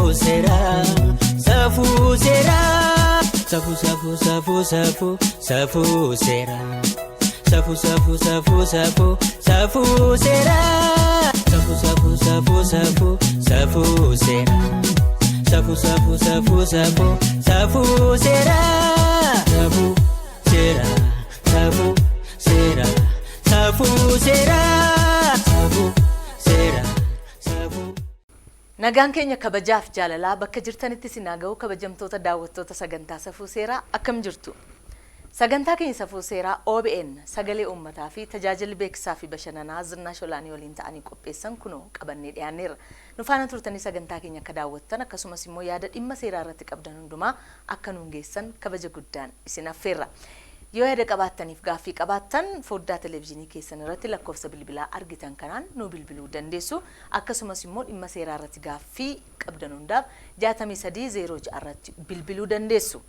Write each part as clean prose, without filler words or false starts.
Safuu seeraa safuu seeraa safuu safuu safuu safuu safuu seeraa safuu safuu safuu safuu safuu seeraa safuu safuu safuu safuu safuu seeraa safuu safuu safuu safuu safuu seeraa safuu seeraa safuu seeraa safuu seeraa safuu seeraa safuu. Nagaan keenya kabajaaf jaalalaa bakka jirtanitti isin haa ga'u kabajamtoota daawwattoota sagantaa Safuu Seeraa akkam jirtu? Sagantaa keenya Safuu Seeraa OBN sagalee uummataa fi tajaajilli beeksisaa fi bashannanaa Zinnaash Olaanii waliin ta'anii qopheessan kunoo qabannee dhiyaanneerra. Nu faana turtanii sagantaa keenya akka daawwattan akkasumas immoo yaada dhimma seeraa irratti qabdan hundumaa akka nuun geessan kabaja guddaan isin affeerra. Yoo yaada qabaattaniif gaaffii qabaattan foddaa televizyinii keessan irratti lakkoofsa bilbilaa argitan kanaan nuu bilbiluu dandeessu. Akkasumas immoo dhimma seeraa irratti gaaffii qabdan hundaaf 63 06 irratti bilbiluu dandeessu.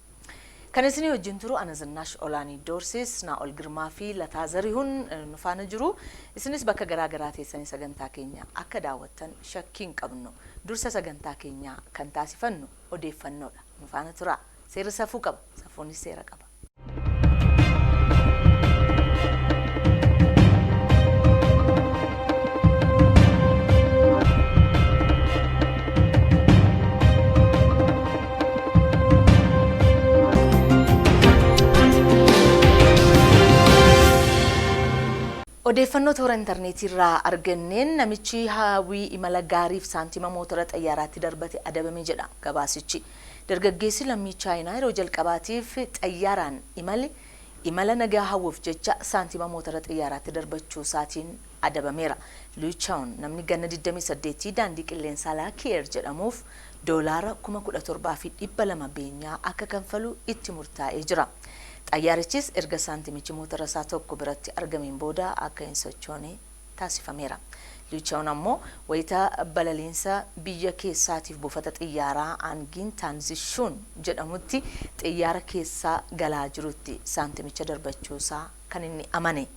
Kan isinii wajjin turu ana Zinnaash Olaanii Doorsis, Naa'ol Girmaa fi Lataa Zarihun nu faana jiru. Isinis bakka garaa garaa teessanii sagantaa keenya akka daawwattan shakkii hin qabnu. Dursa sagantaa keenyaa kan taasifannu odeeffannoodha. Nu faana turaa. Seerri safuu qaba, safuunis seera qaba. Odeeffannoo toora intarneetii irraa arganneen namichi hawwii imala gaariif saantima mootora xayyaaraatti darbate adabame jedha gabaasichi. Dargaggeessi lammii Chaayinaa yeroo jalqabaatiif xayyaaraan imale imala nagaa hawwuuf jecha saantima mootara xiyyaaraatti darbachuu isaatiin adabameera. Liu Chaun namni ganna 28 daandii qilleensaa Lucky Air jedhamuuf doolaara 17,200 beenyaa akka kanfalu itti murtaa'ee jira. Xayyaarichis erga saantimichi mootara isaa tokko biratti argameen booda akka hin sochoone taasifameera. Liu Chaun ammoo wayita balaliinsa biyya keessaatiif buufata xiyyaaraa Aangiin Taanzishuun jedhamutti xiyyaara keessa galaa jirutti saantimicha darbachuu isaa kan inni amane.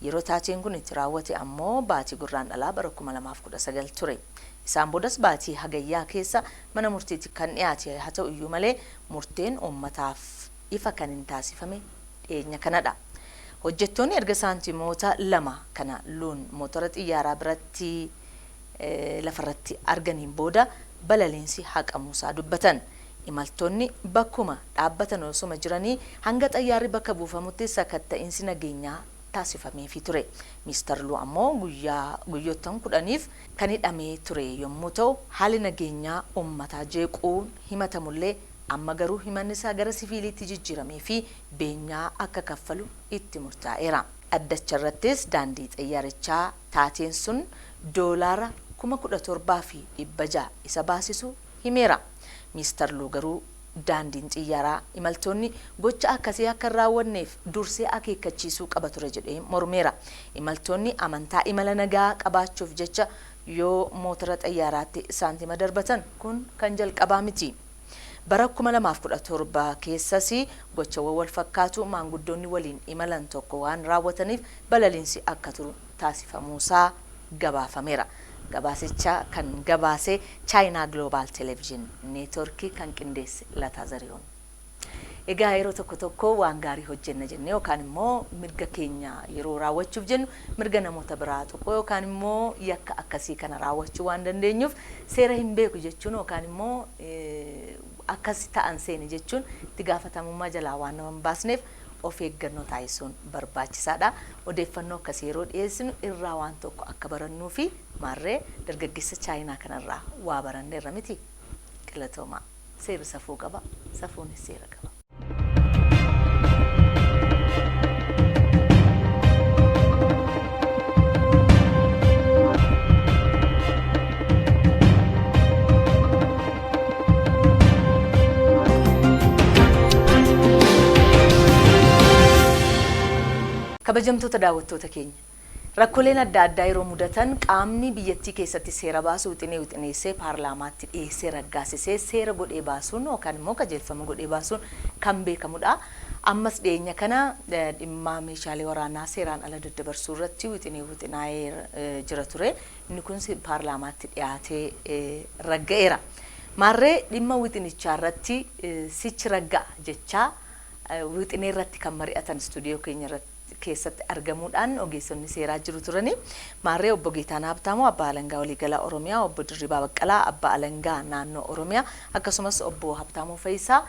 Yeroo taateen kun itti raawwate ammoo baatii Gurraandhalaa bara 2019 ture. Isaan boodas baatii Hagayyaa keessa mana murtiitti kan dhiyaate haa ta'u iyyuu malee murteen uummataaf ifa kan hin taasifame dhiyeenya kanadha. Hojjettoonni erga saantimoota lama kana Luun mootora xiyyaaraa biratti lafarratti arganiin booda balaliinsi haqamuusaa dubbatan. Imaltoonni bakkuma dhaabbatan osuma jiranii hanga xayyaarri bakka buufamutti sakatta'iinsi nageenyaa taasifameefii ture. Miistar Luu ammoo guyyaa guyyoottan 10f kan hidhamee ture yommuu ta'u, haalli nageenyaa uummataa jeequun himatamullee amma garuu himanni isaa gara siviiliitti jijjiiramee fi beenyaa akka kaffalu itti murtaa'eera. Dhaddacha irrattis daandii xayyaarichaa taateen sun doolaara 17,600 isa baasisu himeera. Miistar Luu garuu daandiin xiyyaaraa imaltoonni gocha akkasii akka hin raawwanneef dursee akeekkachiisuu qaba ture jedhee mormeera. Imaltoonni amantaa imala nagaa qabaachuuf jecha yoo mootora xayyaaraatti saantima darbatan kun kan jalqabaa miti. Bara 2017 keessas gochawwan walfakkaatu maanguddoonni waliin imalan tokko waan raawwataniif balaliinsi akka turu taasifamuusaa gabaafameera. Gabaasicha kan gabaase Chaayinaa Global Television Neetworkii kan qindeesse Lataa Zarihuun. Egaa yeroo tokko tokko waan gaarii hojjenna jennee yookaan immoo mirga keenya yeroo raawwachuuf jennu mirga namoota biraa tuquu yookaan immoo yakka akkasii kana raawwachuu waan dandeenyuuf seera hin beeku jechuun yookaan immoo akkas ta'an seene jechuun itti gaafatamummaa jalaa waan nama hin baasneef of eeggannoo taasisuun barbaachisaadha. Odeeffannoo akkasii yeroo dhiyeessinu irraa waan tokko akka barannuu fi maarree dargaggeessa Chaayinaa kanarraa waa baranneerra miti? Galatoomaa. Seerri safuu qaba, safuunis seera qaba. Kabajamtoota daawwattoota keenya, Rakkoleen adda addaa yeroo mudatan qaamni biyyattii keessatti seera baasu wixinee wixineessee paarlaamaatti dhiyeessee raggaasisee seera godhee baasuun yookaan immoo qajeelfama godhee baasuun kan beekamudha. Ammas dhiyeenya kana dhimma meeshaalee waraanaa seeraan ala daddabarsuu irratti wixinee wixinaa'ee jira ture. Inni kunis paarlaamaatti dhiyaatee ragga'eera. Maarree dhimma wixinichaa irratti sichi ragga'a jechaa wixinee irratti kan mari'atan istuudiyoo keenya irratti keessatti argamuudhaan ogeessonni seeraa jiru turani. Maarree obbo Geetaanaa Habtaamuu Abbaa Alangaa Waliigalaa Oromiyaa, obbo Dirribaa Baqqalaa Abbaa Alangaa Naannoo Oromiyaa akkasumas obbo Habtaamuu Fayisaa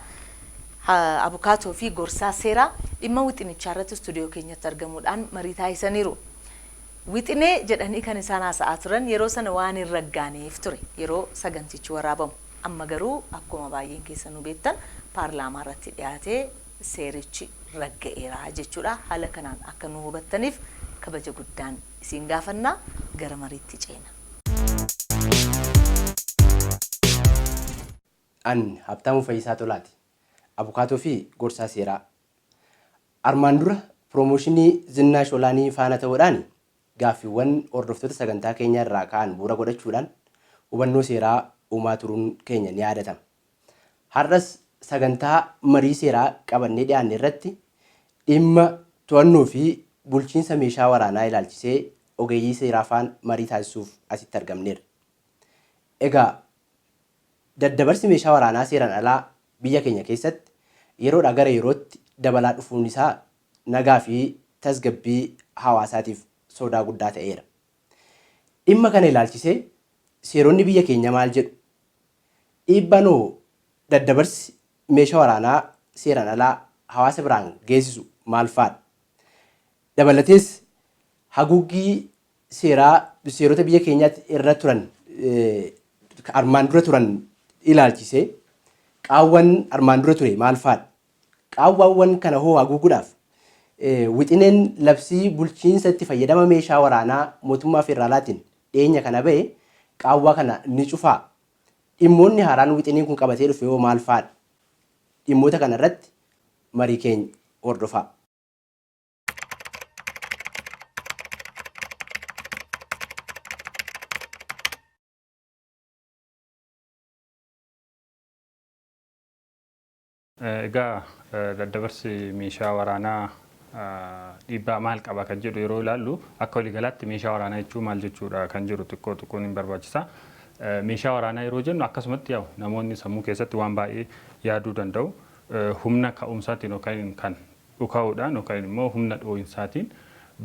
abukaatoo fi gorsaa seeraa dhimma wixinichaa irratti istuudiyoo keenyatti argamuudhaan marii taasisaniiru. Wixinee jedhanii kan isaan haasa'aa turan yeroo sana waan hin raggaaneef ture yeroo sagantichi waraabamu. Amma garuu akkuma baay'een keessanuu beektan paarlaamaa irratti dhiyaatee seerichi ragga'eera jechuudha. Haala kanaan akka nu hubattaniif kabaja guddaan isin gaafannaa gara mariitti ceena. An Habtaamuu Fayyisaa Tolaati. Abukaatoo fi gorsaa seeraa. Armaan dura piroomooshinii Zinnaash Olaanii faana ta'uudhaan gaaffiiwwan hordoftoota sagantaa keenyaa irraa ka'an bu'uura godhachuudhaan hubannoo seeraa uumaa turuun keenya ni yaadatama. Har'as sagantaa marii seeraa qabannee dhiyaanne irratti dhimma to'annoo fi bulchiinsa meeshaa waraanaa ilaalchisee ogeeyyii seeraa faana marii taasisuuf asitti argamneerra. Egaa daddabarsi meeshaa waraanaa seeraan alaa biyya keenya keessatti yeroodhaa gara yerootti dabalaa dhufuun isaa nagaa fi tasgabbii hawaasaatiif sodaa guddaa ta'eera. Dhimma kana ilaalchisee seeronni biyya keenya maal jedhu? Dhiibbaan hoo daddabarsi meeshaa waraanaa seeraan alaa hawaasa biraan geessisu maal faadha? Dabalatees haguuggii seeraa seerota biyya keenyaatti irra turan armaan dura turan ilaalchisee qaawwan armaan dura ture maal faadha? Qaawwaawwan kana hoo haguuguudhaaf wixineen labsii bulchiinsa itti fayyadama meeshaa waraanaa mootummaa federaalaatiin dhiyeenya kana bahe qaawwaa kana ni cufaa? Dhimmoonni haaraan wixineen kun qabatee dhufe hoo maal faadha? Dhimmoota kana irratti marii keenya hordofaa. Egaa daddabarsi meeshaa waraanaa dhiibbaa maal qaba kan jedhu yeroo ilaallu akka waliigalaatti meeshaa waraanaa jechuun maal jechuudha kan jedhu xiqqoo xiqqoon hin barbaachisa. Meeshaa waraanaa yeroo jennu akkasumatti yaa'u namoonni sammuu keessatti waan baay'ee yaaduu danda'u. Humna ka'umsaatiin yookaan kan dhuka'uudhaan yookaan immoo humna dhoo'insaatiin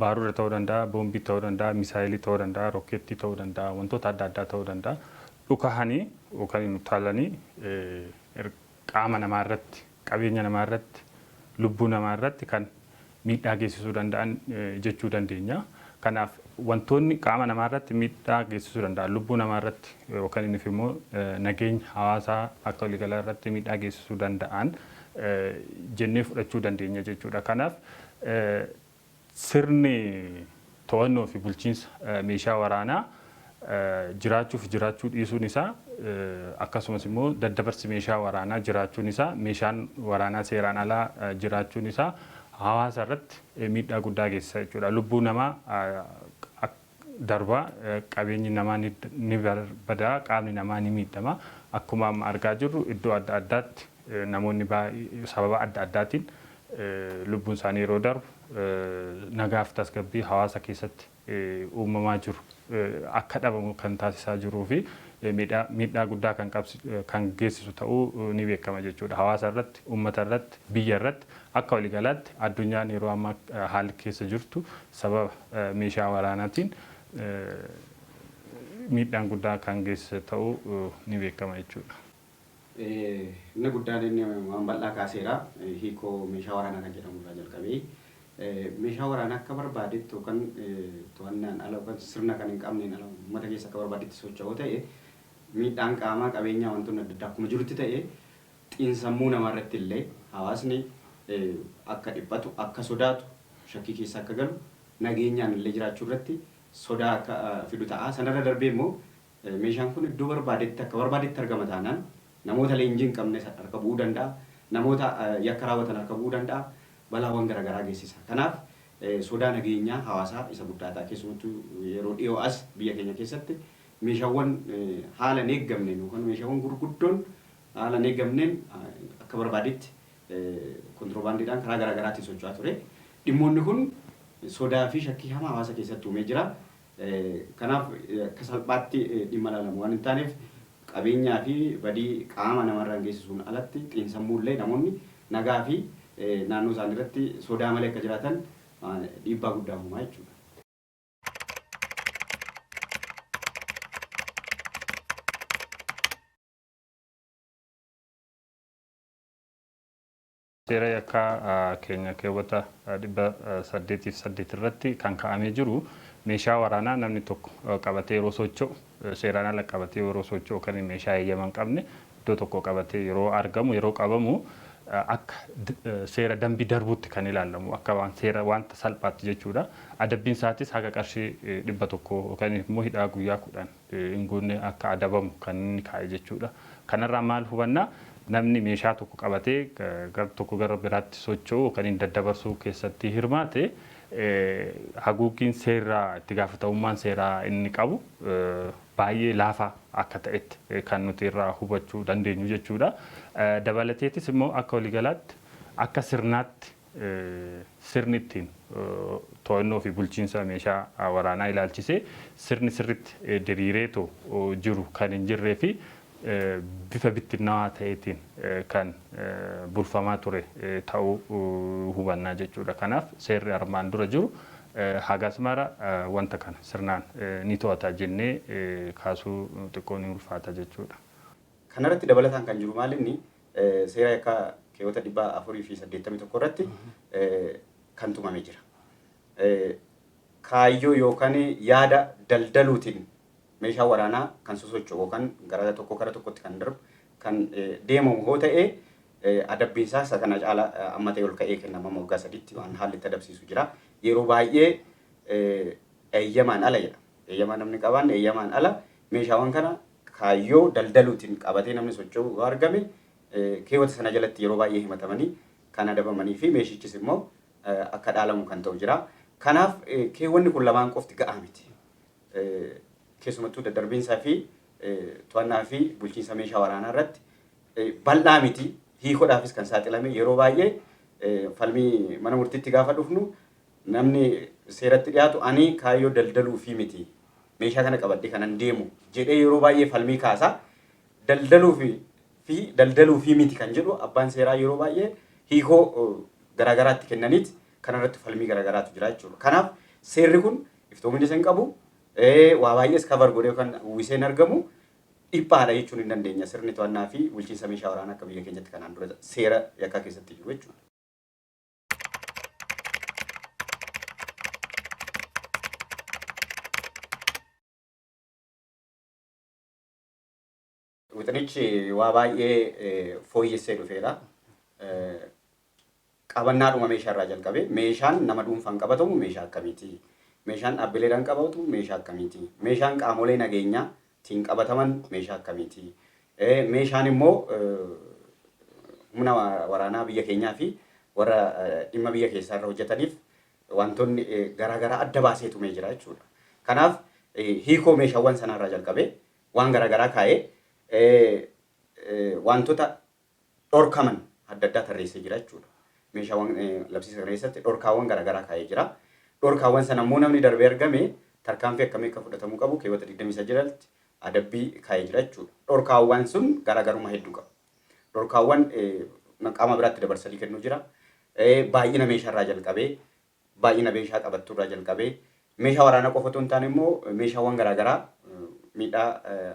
baaruuda ta'uu danda'a, boombii ta'uu danda'a, misaayilii ta'uu danda'a, rokkeettii ta'uu danda'a, wantoota adda addaa ta'uu danda'a. Dhukahanii yookaan utaalanii qaama namaa irratti, qabeenya namaa irratti, lubbuu namaa irratti kan miidhaa geessisuu danda'an jechuu dandeenya. Kanaaf wantoonni qaama namaa irratti miidhaa geessisuu danda'an, lubbuu namaa irratti yookaan inni immoo nageenya hawaasaa akka waliigalaa irratti miidhaa geessisuu danda'an jennee fudhachuu dandeenya jechuudha. Kanaaf sirni to'annoo fi bulchiinsa meeshaa waraanaa jiraachuu fi jiraachuu dhiisuun isaa akkasumas immoo daddabarsi meeshaa waraanaa jiraachuun isaa meeshaan waraanaa seeraan alaa jiraachuun isaa hawaasa irratti miidhaa guddaa geessisa jechuudha. Lubbuu namaa darbaa, qabeenyi namaa ni barbadaa, qaamni namaa ni miidhama. Akkuma amma argaa jirru iddoo adda addaatti namoonni sababa adda addaatiin lubbuun isaanii yeroo darbu nagaaf tasgabbii hawaasa keessatti uumamaa jiru akka dhabamu kan taasisaa jiruu fi miidhaa guddaa kan geessisu ta'uu ni beekama jechuudha. Hawaasa irratti, uummata irratti, biyya irratti akka waliigalaatti addunyaan yeroo ammaa haalli keessa jirtu sababa meeshaa waraanaatiin miidhaan guddaa kan geessise ta'uu ni beekama jechuudha. Inni guddaan inni waan bal'aa kaaseera. Hiikoo meeshaa waraanaa kan jedhamu irraa jalqabee meeshaa waraanaa akka barbaadetti yookaan to'annaan ala yookaan sirna kan hin qabneen ala uummata keessa akka barbaadetti socho'uu ta'e miidhaan qaamaa qabeenyaa wantoonni adda addaa akkuma jirutti ta'e xiinsammuu namaa irratti illee hawaasni akka dhiphatu, akka sodaatu, shakkii keessa akka galu, nageenyaan illee jiraachuu irratti sodaa akka fidu ta'a. Sanarra darbee immoo meeshaan kun iddoo barbaadetti akka barbaadetti argama taanaan namoota leenjii hin qabne harka bu'uu danda'a. Namoota yakka raawwatan harka bu'uu danda'a. Balaawwan garaagaraa geessisa. Kanaaf sodaa nageenyaa hawaasaa isa guddaa ta'a. Keessumattuu yeroo dhiyoo as biyya keenya keessatti meeshaawwan haala hin eeggamneen yookaan meeshaawwan gurguddoon haala hin eeggamneen akka barbaadetti kontiroobaandiidhaan karaa garaagaraatiin socho'aa ture. Dhimmoonni kun sodaa fi shakkii hamaa hawaasa keessatti uumee jira. Kanaaf akka salphaatti dhimma ilaalamu waan hin taaneef Qabeenyaa fi badii qaama namarraan geessisuun alatti xiinsammuullee namoonni nagaa fi naannoo isaanii irratti sodaa malee akka jiraatan dhiibbaa guddaa uumaa jechuudha. Seera yakkaa keenya keewwata 808 irratti kan kaa'amee jiru meeshaa waraanaa namni tokko qabatee yeroo socho'u, seeraan ala qabatee yeroo socho'u, kan meeshaa eeyyama hin qabne iddoo tokko qabatee yeroo argamu, yeroo qabamu, akka seera dambii darbuutti kan ilaalamu, akka waan seera wanta salphaatti jechuudha. Adabbiin isaatis haga qarshii 100 yookaan immoo hidhaa guyyaa 10 hin guunne akka adabamu kan inni kaa'e jechuudha. Kanarraa maal hubannaa? Namni meeshaa tokko qabatee gara tokko gara biraatti socho'u yookaan hin daddabarsuu keessatti hirmaate, haguuggiin seeraa, itti gaafatamummaan seeraa inni qabu baay'ee laafaa akka ta'etti kan nuti irraa hubachuu dandeenyu jechuudha. Dabalateetis immoo akka waliigalaatti, akka sirnaatti, sirni ittiin to'annoo fi bulchiinsa meeshaa waraanaa ilaalchisee sirni sirritti diriireetoo jiru kan hin jirree fi bifa bittinnaawaa ta'eetiin kan bulfamaa ture ta'uu hubannaa jechuudha. Kanaaf seerri armaan dura jiru hagas mara wanta kana sirnaan ni to'ata jennee kaasuu xiqqoo ni ulfaata jechuudha. Kanarratti dabalataan kan jiru maal, inni seera yakkaa keewwata 481 irratti kan tumame jira. Kaayyoo yookaan yaada daldaluutiin meeshaa waraanaa kan sosocho'u yookaan gara tokko gara tokkotti kan darbu kan deemamu hoo ta'e, adabbiin isaa isa kana caala amma ta'e ol ka'ee kennama, waggaa 3tti waan haalli itti adabsiisu jira. Yeroo baay'ee eeyyamaan ala jedha. Eeyyamaa namni qabaanne, eeyyamaan ala meeshaawwan kana kaayyoo daldaluutiin qabatee namni socho'u yoo argame, keewwata sana jalatti yeroo baay'ee himatamanii kan adabamanii fi meeshichis immoo akka dhaalamu kan ta'u jira. Kanaaf keewwanni kun lamaan qofti ga'aa miti. Keessumattuu daddarbiinsaa fi to'annaa fi bulchiinsa meeshaa waraanaa irratti bal'aa miti. Hiikoodhaafis kan saaxilame, yeroo baay'ee falmii mana murtiitti gaafa dhufnu, namni seeratti dhiyaatu "Ani kaayyoo daldaluu fi miti meeshaa kana qabadhee kanan deemu" jedhee yeroo baay'ee falmii kaasa. Daldaluu fi daldaluu fi miti kan jedhu abbaan seeraa yeroo baay'ee hiikoo garaagaraatti kennaniit kanarratti falmii garaagaraatu jira jechuudha. Kanaaf seerri kun iftoomina isa hin qabu, waa baay'ees cover godhee kan uwwisee hin argamu, dhiphaadha jechuun hin dandeenya sirni to'annaa fi bulchiinsa meeshaa waraanaa akka biyya keenyatti kanaan dura seera yakkaa keessatti jiru jechuudha. Wixinichi waa baay'ee fooyyessee dhufeera. Qabannaadhuma meeshaa irraa jalqabee, meeshaan nama dhuunfaan qabatamu meeshaa akkamiiti? Meeshaan dhaabbileedhaan qabatu meeshaa akkamiiti? Meeshaan qaamolee nageenyaatiin qabataman meeshaa akkamiiti? Meeshaan immoo humna waraanaa biyya keenyaa fi warra dhimma biyya keessaa irra hojjetaniif wantoonni garaagaraa adda baasee tumee jira jechuudha. Kanaaf hiikoo meeshaawwan sanarraa jalqabee waan garaagaraa kaa'ee, wantoota dhorkaman adda addaa tarreessee jira jechuudha. Meeshaawwan labsiisa kana keessatti dhorkaawwan garaagaraa kaa'ee jira. Dhorkaawwan sana immoo namni darbee argame tarkaanfii akkamii akka fudhatamuu qabu keewwata 23 jalatti adabbii kaa'ee jira jechuudha. Dhorkaawwan sun garaagarummaa hedduu qabu. Dhorkaawwan qaama biraatti dabarsanii kennuu jira. Baay'ina meeshaarraa jalqabee, baay'ina meeshaa qabattuurraa jalqabee, meeshaa waraanaa qofa otoo hin taane immoo meeshaawwan garaagaraa miidhaa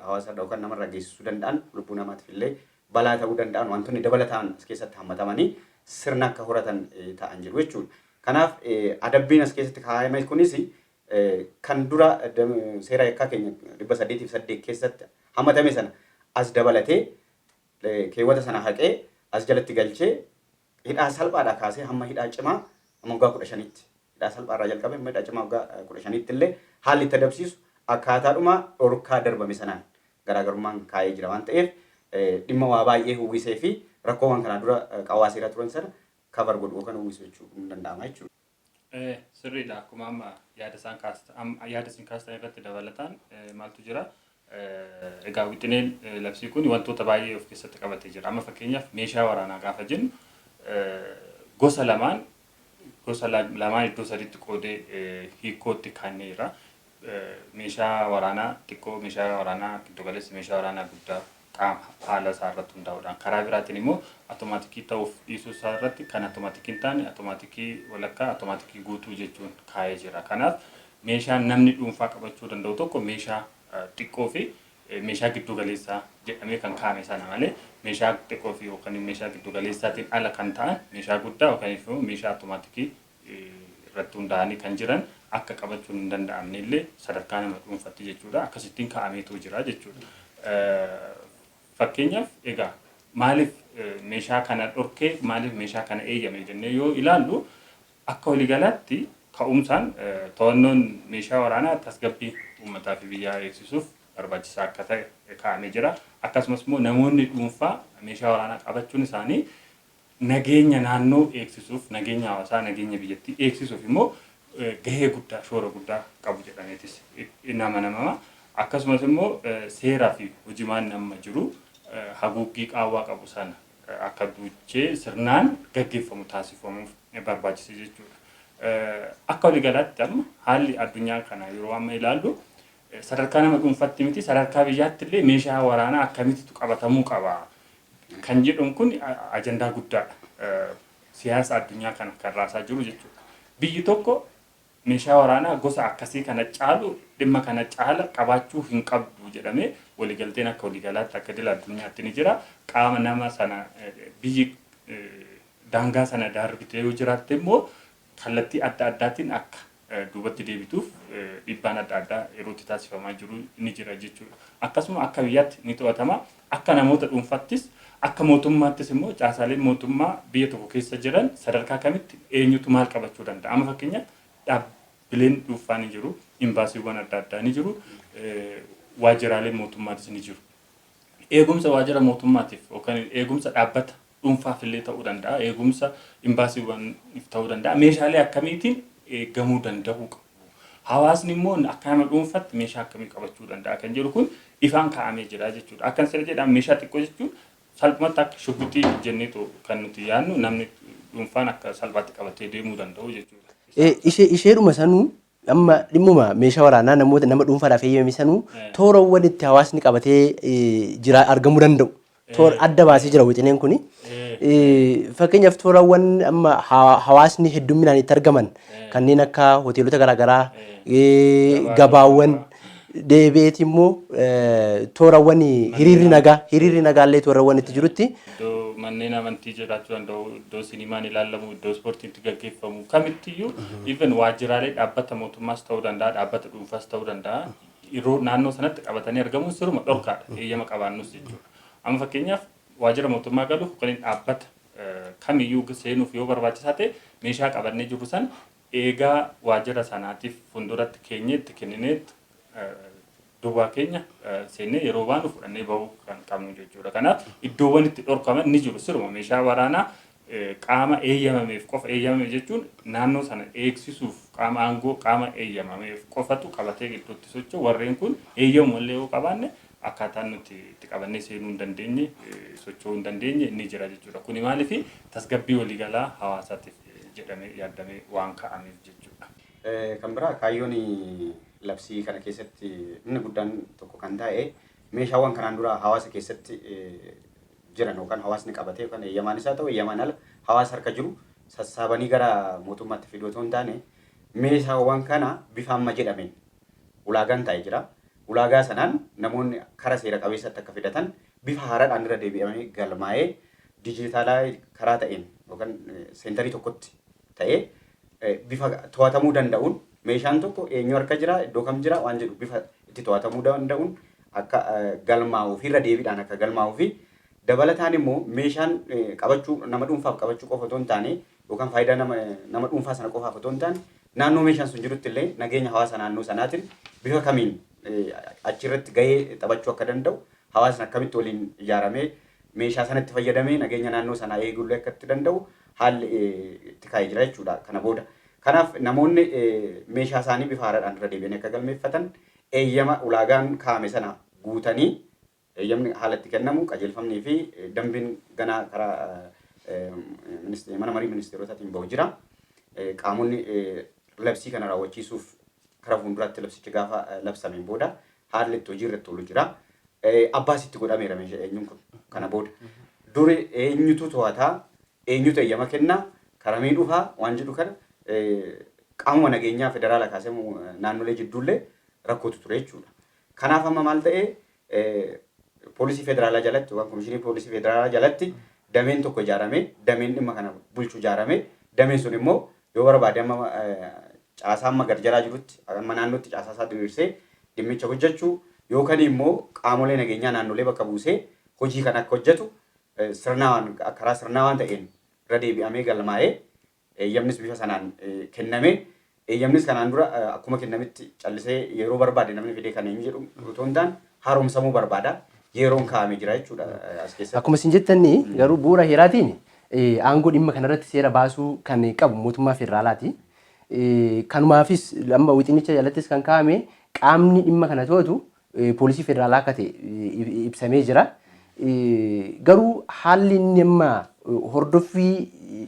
hawaasarra yookaan namarra geessisuu danda'an, lubbuu namaatiif illee balaa ta'uu danda'an, wantoonni dabalataan as keessatti hammatamanii sirna akka horatan ta'an jiru jechuudha. Kanaaf adabbiin as keessatti kaa'ame kunis kan dura seera yakkaa keenya 808 keessatti hammatame sana as dabalatee, keewwata sana haqee as jalatti galchee, hidhaa salphaadhaa kaasee hamma hidhaa cimaa hamma waggaa 15tti, hidhaa salphaarraa jalqabee hamma hidhaa cimaa waggaa 15tti illee haalli itti adabsiisu akkaataadhuma dhorkaa darbame sanaan garaagarummaan kaa'ee jira waan ta'eef, dhimma waa baay'ee uwwisee fi rakkoowwan kanaa dura qawwaa seeraa turan sana cover godhu yookaan uwwisu jechuu hin danda'ama jechuudha. Sirriidha, akkuma amma yaada isaan kaastan, yaada isin kaastan irratti dabalataan maaltu jira? Egaa wixineen labsii kun wantoota baay'ee of keessatti qabatee jira. Amma fakkeenyaaf meeshaa waraanaa gaafa jennu gosa lamaan iddoo sadiitti qoodee hiikootti kaa'eera. Meeshaa waraanaa xiqqoo, meeshaa waraanaa giddugaleessa, meeshaa waraanaa guddaa qaama haala isaa irratti hundaa'uudhaan, karaa biraatiin immoo automaatikii ta'uuf dhiisuu isaa irratti kan automaatikii hin taane, automaatikii walakkaa, automaatikii guutuu jechuun kaa'ee jira. Kanaaf meeshaan namni dhuunfaa qabachuu danda'u tokko meeshaa xiqqoo fi meeshaa giddu galeessaa jedhamee kan kaa'ame sana malee, meeshaa xiqqoo fi yookaan meeshaa giddu galeessaatiin ala kan ta'an meeshaa guddaa yookaan immoo meeshaa automaatikii irratti hundaa'anii kan jiran akka qabachuun hin danda'amne illee sadarkaa nama dhuunfatti jechuudha. Akkasittiin kaa'ameetu jira jechuudha. Fakkeenyaaf egaa maaliif meeshaa kana dhorkee, maaliif meeshaa kana eeyyame jennee yoo ilaallu, akka waliigalaatti ka'umsaan to'annoon meeshaa waraanaa tasgabbii uummataa fi biyyaa eegsisuuf barbaachisaa akka ta'e kaa'amee jira. Akkasumas immoo namoonni dhuunfaa meeshaa waraanaa qabachuun isaanii nageenya naannoo eegsisuuf, nageenya hawaasaa, nageenya biyyattii eegsisuuf immoo gahee guddaa, shoora guddaa qabu jedhameetis nama namama. Akkasumas immoo seeraa fi hojimaan amma jiru haguuggii qaawwaa qabu sana akka duuchee sirnaan gaggeeffamu taasifamuuf barbaachise jechuudha. Akka waliigalaatti amma haalli addunyaa kana yeroo amma ilaallu, sadarkaa nama dhuunfaatti miti, sadarkaa biyyaatti illee meeshaa waraanaa akkamittitu qabatamuu qaba kan jedhuun kun ajandaa guddaadha. Siyaasa addunyaa kana kan raasaa jiru jechuudha. Biyyi tokko meeshaa waraanaa gosa akkasii kana caalu, dhimma kana caala qabaachuu hin qabdu jedhamee waliigalteen akka waliigalaatti akka idil addunyaatti ni jira. Qaama nama sana biyyi daangaa sana darbitee yoo jiraatte immoo kallattii adda addaatiin akka duubatti deebituuf dhiibbaan adda addaa yeroo itti taasifamaa jiru ni jira jechuudha. Akkasuma akka biyyaatti ni to'atama. Akka namoota dhuunfattis, akka mootummaattis immoo caasaaleen mootummaa biyya tokko keessa jiran sadarkaa kamitti eenyutu maal qabachuu danda'a. Amma fakkeenyaaf dhaabbileen dhuunfaa ni jiru, imbaasiiwwan adda addaa ni jiru, waajjiraaleen mootummaatis ni jiru. Eegumsa waajjira mootummaatiif yookaan eegumsa dhaabbata dhuunfaaf illee ta'uu danda'a, eegumsa imbaasiiwwaniif ta'uu danda'a. Meeshaalee akkamiitiin eegamuu danda'uu qabu? Hawaasni immoo akka nama dhuunfaatti meeshaa akkamii qabachuu danda'a kan jedhu kun ifaan kaa'amee jira jechuudha. Akkan sirra jedhamu, meeshaa xiqqoo jechuun salphumatti akka shugguxii jenneetu kan nuti yaadnu, namni dhuunfaan akka salphaatti qabatee deemuu danda'u jechuudha. Isheedhuma sanuu amma dhimmuma meeshaa waraanaa namoota nama dhuunfaadhaaf eeyyamame sanuu toorawwan itti hawaasni qabatee jira argamuu danda'u toora adda baasee jira wixineen kuni. Fakkeenyaaf toorawwan amma hawaasni hedduminaan itti argaman kanneen akka hoteelota garaagaraa, gabaawwan, deebi'eeti immoo toorawwan hiriirri nagaallee toorawwan itti jirutti. Iddoo manneen amantii jiraachuu danda'u, iddoo sinimaan ilaalamu, iddoo ispoortiin itti gaggeeffamu kamittiyyuu, even waajjiraalee dhaabbata mootummaas ta'uu danda'a, dhaabbata dhuunfaas ta'uu danda'a. Yeroo naannoo sanatti qabatanii argamuun siruma dhorkaadha, eeyyama qabaannus jechuudha. Amma fakkeenyaaf waajjira mootummaa galuuf yookaan dhaabbata kamiyyuu seenuuf yoo barbaachisaa ta'e, meeshaa qabannee jirru sana eegaa waajjira sanaatiif fuulduratti keenyee itti kennineet duwwaa keenya seennee yeroo baanu fudhannee bahuu kan qabnu jechuudha. Kanaaf iddoowwan itti dhorkaman ni jiru. Siruma meeshaa waraanaa qaama eeyyamameef qofa eeyyamame jechuun naannoo sana eegsisuuf qaama aangoo, qaama eeyyamameef qofatu qabatee iddootti socho'u. Warreen kun eeyyamumallee yoo qabaanne akkaataan nuti itti qabannee seenuu hin dandeenye, socho'uu hin dandeenye ni jira jechuudha. Kuni maaliif tasgabbii waliigalaa hawaasaatiif jedhamee yaadamee waan ka'ameef jechuudha. Kan biraa kaayyoon labsii kana keessatti inni guddaan tokko kan ta'e, meeshaawwan kanaan dura hawaasa keessatti jiran yookaan hawaasni qabatee yookaan eeyyamaan isaa ta'u eeyyamaan ala hawaasa harka jiru sassaabanii gara mootummaatti fiduu otoo hin taane, meeshaawwan kana bifa amma jedhameen ulaagaan taa'ee jira. Ulaagaa sanaan namoonni karaa seera qabeessatti akka fidatan bifa haaraadhaan irra deebi'amee galmaa'ee dijitaalaa karaa ta'een yookaan seentarii tokkotti ta'ee bifa to'atamuu danda'uun, meeshaan tokko eenyu harka jira, iddoo kam jira waan jedhu bifa itti to'atamuu danda'uun akka galmaa'uu fi irra deebiidhaan akka galmaa'uu fi dabalataan immoo meeshaan qabachuu nama dhuunfaaf qabachuu qofa otoo hin taane yookaan faayidaa nama dhuunfaa sana qofaaf otoo hin taane, naannoo meeshaan sun jirutti illee nageenya hawaasa naannoo sanaatiin bifa kamiin achirratti gahee taphachuu akka danda'u, hawaasni akkamitti waliin ijaaramee meeshaa sanatti fayyadamee nageenya naannoo sanaa eeguu akka itti danda'u haalli itti kaa'ee jira jechuudha kana booda. Kanaaf namoonni meeshaa isaanii bifa haaraadhaan irra deebi'anii akka galmeeffatan, eeyyama ulaagaan kaa'ame sana guutanii eeyyamni haala itti kennamu qajeelfamnii fi dambiin ganaa karaa mana marii ministeerotaatiin bahu jira. Qaamonni labsii kana raawwachiisuuf Karaa fuulduraatti labsichi gaafa labsameen booda haalli itti hojii irratti oolu jira. Abbaas itti godhameera meeshaa eenyuun kun kana booda. Duri eenyutu to'ataa, eenyutu eeyyama kennaa, karamii dhufaa waan jedhu kana qaamuma nageenyaa federaala kaasee naannolee jidduullee rakkootu ture jechuudha. Kanaaf amma maal ta'ee, poolisii federaalaa jalatti yookaan komishinii poolisii federaalaa jalatti dameen tokko ijaaramee, dameen dhimma kana bulchu ijaaramee, dameen sun immoo yoo barbaade amma caasaa amma gad jalaa jirutti amma naannootti caasaa isaa diriirsee dhimmicha hojjechuu yookaan immoo qaamolee nageenyaa naannolee bakka buusee hojii kana akka hojjetu sirnaawaan, karaa sirnaawaan ta'een irra deebi'amee galmaa'ee, eeyyamnis bifa sanaan kennamee, eeyyamnis kanaan dura akkuma kennametti callisee yeroo barbaade namni fidee kan eenyu jedhu otoo hin taane haaromsamuu barbaada. Yeroon kaa'amee jira jechuudha as keessatti. Akkuma isin jettanii, garuu bu'uura heeraatiin aangoo dhimma kanarratti seera baasuu kan qabu mootummaa federaalaati. Kanumaafis amma wixinicha jalattis kan kaa'ame qaamni dhimma kana to'atu poolisii federaalaa akka ta'e ibsamee jira. Garuu haalli inni amma hordoffii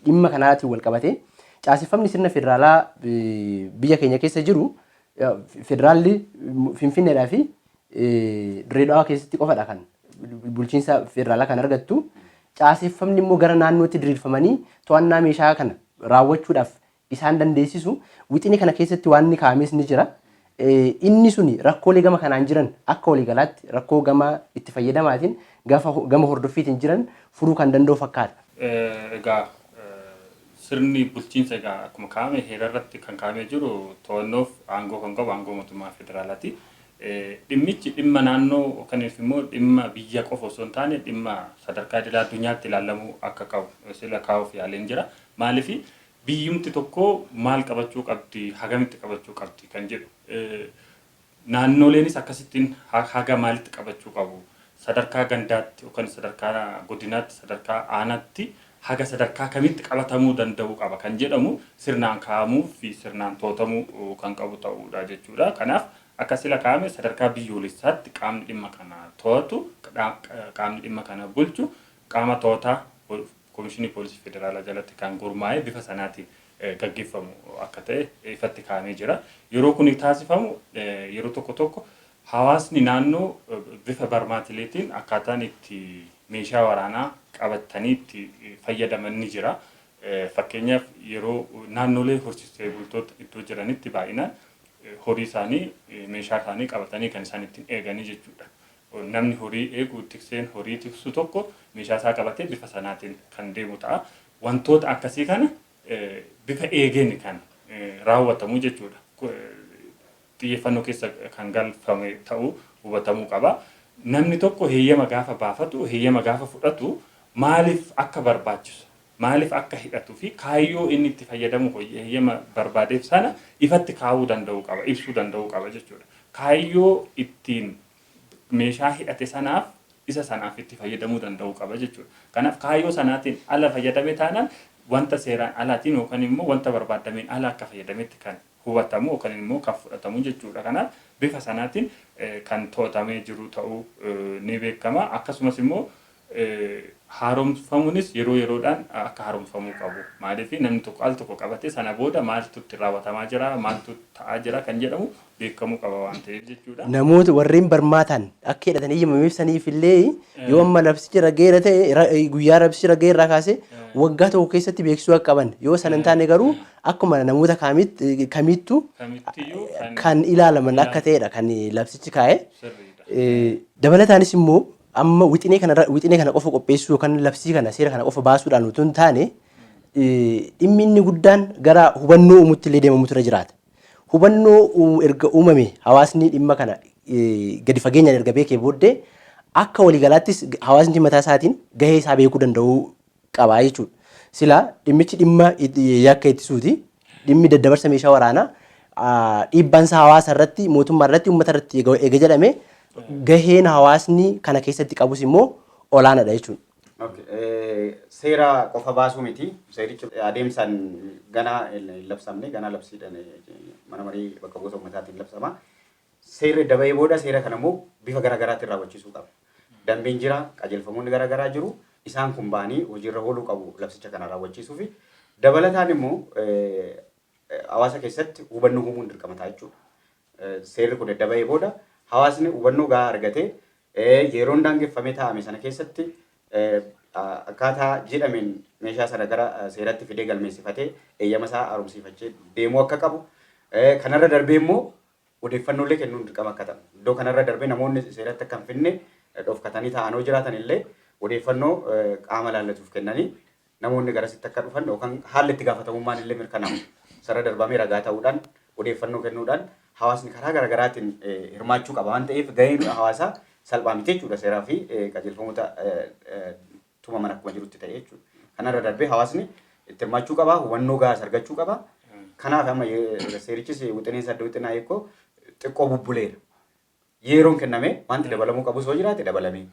dhimma kanaatiin wal qabate, caaseffamni sirna federaalaa biyya keenya keessa jiru, federaalli Finfinneedhaa fi Dirree Dhawaa keessatti qofadha kan bulchiinsa federaalaa kan argattu. Caaseffamni immoo gara naannootti diriirfamanii to'annaa meeshaa kana raawwachuudhaaf isaan dandeessisu wixinee kana keessatti waan inni kaa'ames ni jira. Inni suni rakkoolee gama kanaan jiran, akka waliigalaatti rakkoo gama itti fayyadamaatiin gama hordoffiitiin jiran furuu kan danda'u fakkaata. Egaa sirni bulchiinsa, egaa akkuma kaa'ame heera irratti kan kaa'amee jiru, to'annoof aangoo kan qabu aangoo mootummaa federaalaati. Dhimmichi dhimma naannoo yookaan immoo dhimma biyya qofa osoo hin taane dhimma sadarkaa idil addunyaatti ilaalamuu akka qabu sila kaa'uuf yaaleen jira. Maaliif, biyyumti tokko maal qabachuu qabdi, hagamitti qabachuu qabdi kan jedhu, naannoleenis akkasittiin haga maalitti qabachuu qabu, sadarkaa gandaatti yookaan sadarkaa godinaatti, sadarkaa aanaatti haga sadarkaa kamitti qabatamuu danda'uu qaba kan jedhamu sirnaan kaa'amuu fi sirnaan to'atamuu kan qabu ta'uudha jechuudha. Kanaaf akka sila kaa'ame sadarkaa biyyoolessaatti qaamni dhimma kana to'atu, qaamni dhimma kana bulchu, qaama to'ataa komishinii poolisii federaalaa jalatti kan gurmaa'e bifa sanaatiin gaggeeffamu akka ta'e ifatti kaa'amee jira. Yeroo kun taasifamu yeroo tokko tokko hawaasni naannoo bifa barmaatileetiin akkaataan itti meeshaa waraanaa qabatanii itti fayyadaman ni jira. Fakkeenyaaf, yeroo naannolee horsiisee bultoota iddoo jiranitti baay'inaan horii isaanii, meeshaa isaanii qabatanii kan isaan ittiin eeganii jechuudha. Namni horii eegu, tikseen horii tiksu tokko meeshaa isaa qabatee bifa sanaatiin kan deemu ta'a. Wantoota akkasii kana bifa eegeen kan raawwatamu jechuudha. Xiyyeeffannoo keessa kan galfame ta'uu hubatamuu qaba. Namni tokko heeyyama gaafa baafatu, heeyyama gaafa fudhatu, maaliif akka barbaachisu, maaliif akka hidhatuu fi kaayyoo inni itti fayyadamu heeyyama barbaadeef sana ifatti kaa'uu danda'uu qaba, ibsuu danda'uu qaba jechuudha. Kaayyoo ittiin meeshaa hidhate sanaaf, isa sanaaf itti fayyadamuu danda'uu qaba jechuudha. Kanaaf kaayyoo sanaatiin ala fayyadame taanaan wanta seeraan alaatiin yookaan immoo wanta barbaadameen ala akka fayyadametti kan hubatamu yookaan immoo kan fudhatamu jechuudha. Kanaaf bifa sanaatiin kan to'atamee jiru ta'uu ni beekama. Akkasumas immoo haaromfamuunis yeroo yeroodhaan akka haaromfamuu qabu. Maaliif, namni tokko al tokko qabatee sana booda maaltu itti raawwatamaa jira, maaltu ta'aa jira kan jedhamu beekamuu qaba waan ta'eef jechuudha. Namoota warreen barmaataan akka hidhatan eeyyamameef saniif illee yoo amma labsichi raggeera ta'e, guyyaa labsichi raggeerraa kaasee waggaa tokko keessatti beeksisuu akka qaban, yoo sana hin taane garuu akkuma namoota kamittuu kan ilaalaman akka ta'edha kan labsichi kaa'e. Dabalataanis immoo amma wixinee kana qofa qopheessuu yookaan labsii kana, seera kana qofa baasuudhaan utuu hin taane, dhimmi inni guddaan gara hubannoo uumutti illee deemamutu irra jiraata. Hubannoo erga uumame, hawaasni dhimma kana gadi fageenyaan erga beekee booddee, akka waliigalaattis hawaasni mataa isaatiin gahee isaa beekuu danda'uu qaba jechuudha. Sila dhimmichi dhimma yakka ittisuuti. Dhimmi daddabarsa meeshaa waraanaa dhiibbaan isaa hawaasa irratti, mootummaa irratti, uummata irratti eega jedhame, gaheen hawaasni kana keessatti qabus immoo olaanaadha jechuudha. Seera qofa baasuu miti. Seerichi adeemsaan ganaa hin labsamne, ganaa labsiidhaan mana marii bakka bu'oota uummataatiin labsama. Seerri daba'ee booda seera kana immoo bifa garaagaraatiin raawwachiisuu qaba. Dambiin jira, qajeelfamoonni garaagaraa jiru. Isaan kun ba'anii hojiirra ooluu qabu labsicha kana raawwachiisuu fi dabalataan immoo hawaasa keessatti hubannoo uumuun dirqama ta'a jechuudha. Seerri kun edda bahee booda hawaasni hubannoo gahaa argatee yeroon daangeffamee taa'ame sana keessatti akkaataa jedhameen meeshaa sana gara seeratti fidee galmeessifatee eeyyama isaa haaromsiifachee deemuu akka qabu, kanarra darbee immoo odeeffannoolee kennuun dirqama akka ta'u, iddoo kanarra darbee namoonni seeratti akka hin finne dhofkatanii taa'anii jiraatan illee odeeffannoo qaama laallatuuf kennanii namoonni garasitti akka dhufan yookaan haalli itti gaafatamummaan illee mirkanaa'u sarara darbamee ragaa ta'uudhaan odeeffannoo kennuudhaan hawaasni karaa garaagaraatiin hirmaachuu qaba waan ta'eef, gaheen hawaasaa salphaa miti jechuudha, seeraa fi qajeelfamoota tumaman akkuma jirutti ta'e jechuudha. Kanarra darbee hawaasni itti hirmaachuu qaba, hubannoo gahaas argachuu qaba. Kanaaf amma seerichis wixineen sadda wixinaa eekoo xiqqoo bubbuleera. Yeroon kenname wanti dabalamuu qabus yoo jiraate dabalamee.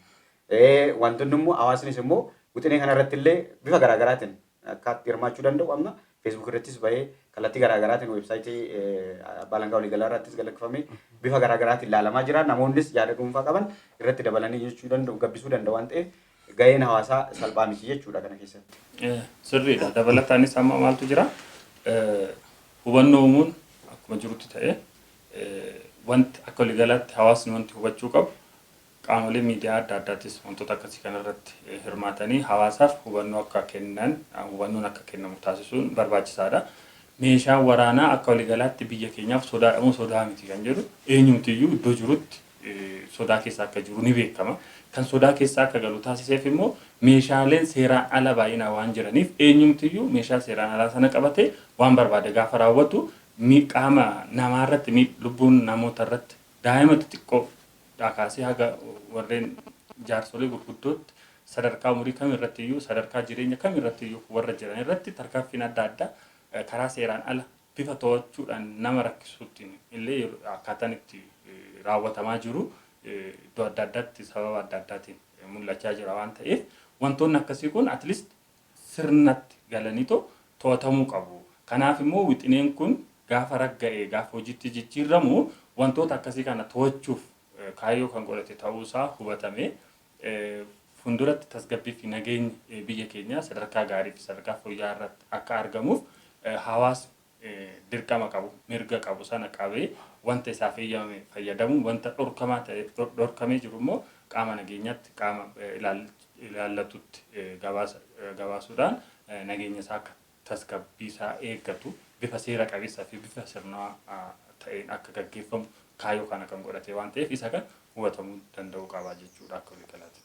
Wantoonni immoo hawaasnis immoo wixinee kanarratti illee bifa garaagaraatiin akka itti hirmaachuu danda'u, amma Facebook irrattis bahee, kallattii garaagaraatiin weebsaayitii abbaa alangaa waliigalaa irrattis galakkifamee bifa garaagaraatiin ilaalamaa jira. Namoonnis yaada dhuunfaa qaban irratti dabalanii jechuu danda'u, gabbisuu danda'u waan ta'eef, gaheen hawaasaa salphaa miti jechuudha kana keessatti. Sirriidha. Dabalataanis amma maaltu jira? Hubannoo uumuun akkuma jirutti ta'e, wanti akka waliigalaatti hawaasni wanti hubachuu qabu, qaamolee miidiyaa adda addaattis wantoota akkasii kanarratti hirmaatanii hawaasaaf hubannoo akka kennan, hubannoon akka kennamu taasisuun barbaachisaadha. Meeshaan waraanaa akka waliigalaatti biyya keenyaaf sodaadha moo sodaa miti kan jedhu, eenyumtiyyuu iddoo jirutti sodaa keessa akka jiru ni beekama. Kan sodaa keessa akka galu taasiseef immoo meeshaaleen seeraan ala baay'inaan waan jiraniif, eenyumtiyyuu meeshaa seeraan alaa sana qabatee waan barbaade gaafa raawwatu, qaama namaa irratti, lubbuun namoota irratti, daa'ima xixiqqoo kaasee haga warreen jaarsolee gurguddootti, sadarkaa umurii kam irratti iyyuu, sadarkaa jireenya kam irratti iyyuu warra jiran irratti tarkaanfiin adda addaa karaa seeraan ala bifa to'achuudhaan nama rakkisuutiin illee akkaataan itti raawwatamaa jiru iddoo adda addaatti sababa adda addaatiin mul'achaa jira waan ta'eef, wantoonni akkasii kun at least sirnatti galaniitoo to'atamuu qabu. Kanaaf immoo wixineen kun gaafa ragga'ee gaafa hojiitti jijjiiramu wantoota akkasii kana to'achuuf kaayyoo kan godhate ta'uusaa hubatame, fuulduratti tasgabbii fi nageenyi biyya keenyaa sadarkaa gaarii fi sadarkaa fooyya'aa irratti akka argamuuf, hawaasni dirqama qabu, mirga qabu sana qabee wanta isaaf eeyyamame fayyadamu, wanta dhorkamaa ta'e, dhorkamee jiru immoo qaama nageenyaatti, qaama ilaallatutti gabaasuudhaan nageenya isaa akka tasgabbii isaa eeggatu bifa seera qabeessaa fi bifa sirnaa ta'een akka gaggeeffamu kaayyoo kana kan godhate waan ta'eef, isa kan hubatamuu danda'uu qaba jechuudha akka waliigalaatti.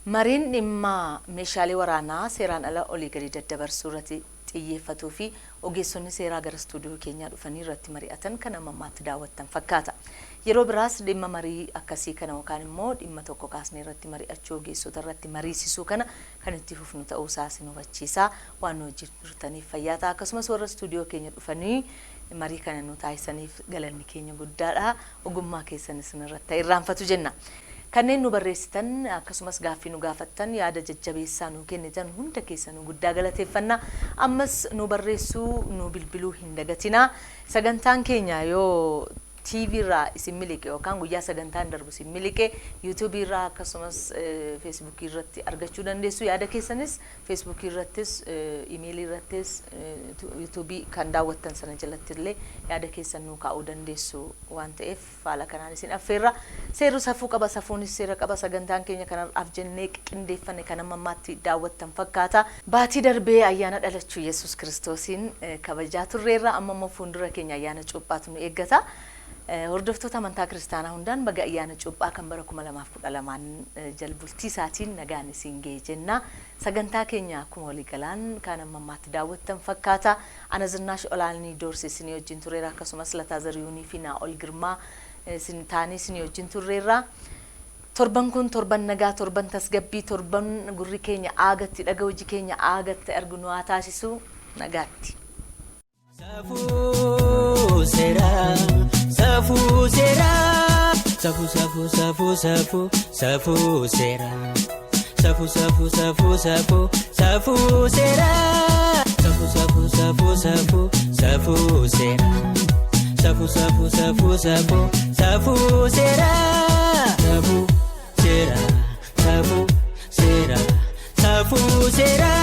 Mariin dhimma meeshaalee waraanaa seeraan ala olii gadi daddabarsuu irratti xiyyeeffatuu fi ogeessonni seeraa gara istuudiyoo keenyaa dhufanii irratti mari'atan kan amma ammaatti daawwattan fakkaata. Yeroo biraas dhimma marii akkasii kana yookaan immoo dhimma tokko kaasnee irratti mari'achuu, ogeessota irratti mariisisuu kana kan itti fufnu ta'uu isaa isin hubachiisa. Waan nu wajjin turtaniif fayyaa ta'a. Akkasumas warra istuudiyoo keenya dhufanii marii kana nu taasisaniif galanni keenya guddaadha. Ogummaa keessan isin irratti irraanfatu jenna. Kanneen nu barreessitan, akkasumas gaaffii nu gaafattan, yaada jajjabeessaa nu kennitan hunda keessanuu guddaa galateeffanna. Ammas nu barreessuu, nu bilbiluu hin dagatinaa. Sagantaan keenya yoo TV irraa isin miliqe yookaan guyyaa sagantaan darbu isin miliqe, YouTube irraa akkasumas Facebook irratti argachuu dandeessu. Yaada keessanis Facebook irrattis, email irrattis, YouTube kan daawwattan sana jalatti illee yaada keessan nuu kaa'uu dandeessu waan ta'eef, haala kanaan isin affeerra. Seerri safuu qaba, safuunis seera qaba. Sagantaan keenya kanarraaf jennee qindeeffanne kan amma ammaatti daawwattan fakkaata. Baatii darbee ayyaana dhalachuu Yesuus Kiristoosiin kabajaa turreerra. Amma immoo fuuldura keenya ayyaana cuuphaatu nu eeggata. Hordoftoota amantaa kiristaanaa hundaan baga ayyaana cuuphaa kan bara 2012n jalbultii isaatiin nagaan isin ga'e jenna. Sagantaa keenya akkuma waliigalaan kan amma ammaatti daawwattan fakkaata. Ana Zinnaash Olaanii Doorsi isinii wajjin tureera, akkasumas Lataa Zariyuunii fi Naa'ol Girmaa isin taanii isinii wajjin turreerra. Torban kun torban nagaa, torban tasgabbii, torban gurri keenya aagatti dhaga, hojii keenya aagatti argu nu haa taasisu. Nagaatti. Safuu seeraa, safuu seeraa, safuu safuu safuu safuu safuu seeraa, safuu safuu safuu safuu safuu seeraa, safuu safuu safuu safuu safuu seeraa, safuu safuu safuu safuu safuu seeraa, safuu seeraa, safuu seeraa, safuu seeraa.